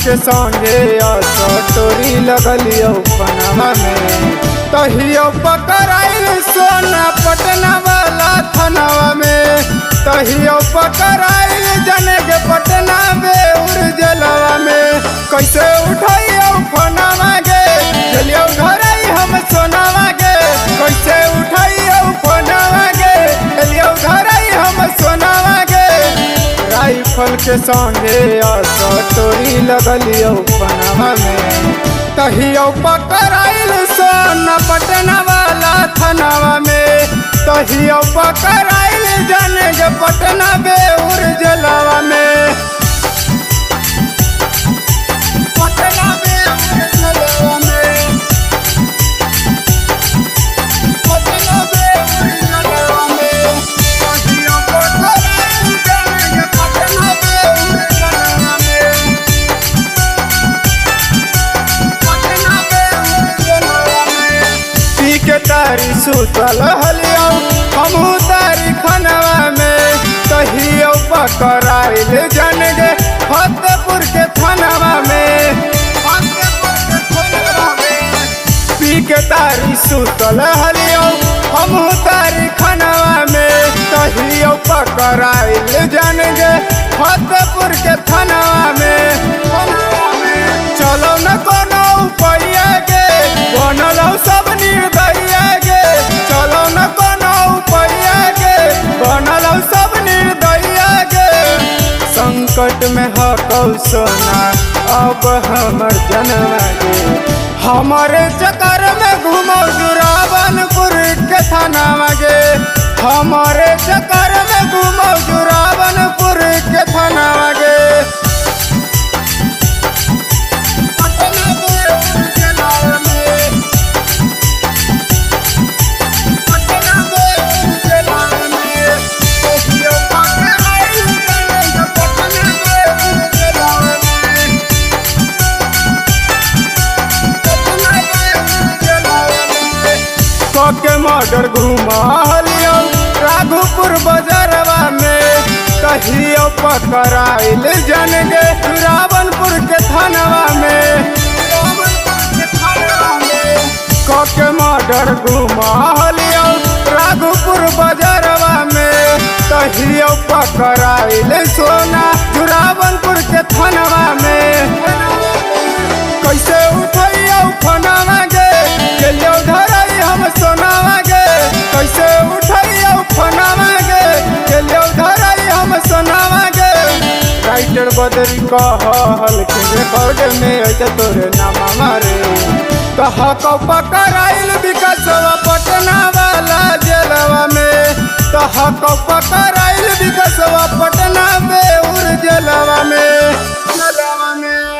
के संगे असटोरी लगलियो पनवा में। तहियो पकड़ाइल सोना पटना वाला थनवा में। तहियो पकड़ाइल जने के पटना में उड़ जलवा में। कैसे उठाइयो फनवा गे, चलियो घर हम सोनावा गे। कैसे उठाइयो फनवा गे, चलियो घर हम सोनावा गे। राइफल के संगे असटोरी लगलियो पनवा में। तहियो पकड़ाइल सोना पटना वाला थनवा में। तहियो पकड़ाइल जने के पटना बेउर जलवा में। पटना बेउर जलवा में। पटना बेउर जलवा में। तहियो पकड़ाइल जने के पटना बेउर जलवा में। पटना बेउर जलवा में। पी के तारी सुतल हलियो हमहू तारी खनवा में। तहियो पकड़ाइल जन गे फतेहपुर के थानवा में। फतेहपुर के थानवा में। पी के तारी सुतल हलियो हमहू तारी खनवा में। तहियो पकड़ाइल जन गे फतेहपुर के थानवा में। चलो न कोनो उपाय गे, बनल सब निर्दय गे। चलो न कोनो उपाय गे, बनल सब निर्दय गे। संकट में हकौ सोना अब हमर जनवा गे। हमारे चक्कर में घुमौ जुरावनपुर के थानावा गे। हमारे चक्कर में घुमौ जुरावनपुर के थानावा गे। पटना बेउर जलवा में। पटना बेउर जलवा में। तहियो पकड़ाइल जने के पटना बेउर जलवा में। पटना बेउर जलवा में। कके मर्डर घुमा राघोपुर बजारवा में। तहियो पकड़ाइल जन गे रावणपुर के थानवा में। कके मर्डर घुमा राघोपुर बजारवा में। तहियो पकड़ाइल सोना जुरावनपुर के थानवा में। कैसे उठैयो फनवा गे, चलियो धरई हम सोनावा गे। कैसे उठैयो फनवा गे, चलियो धरई हम सोनावा गे। राइटर बदरी कहल के रिकॉर्ड में ऐसे तोरे नामा रे। तहको पकड़ाइल विकासवा पटना वाला जेलवा में। तहको पकड़ाइल विकासवा पटना बेउर जेलवा में। जेलवा में।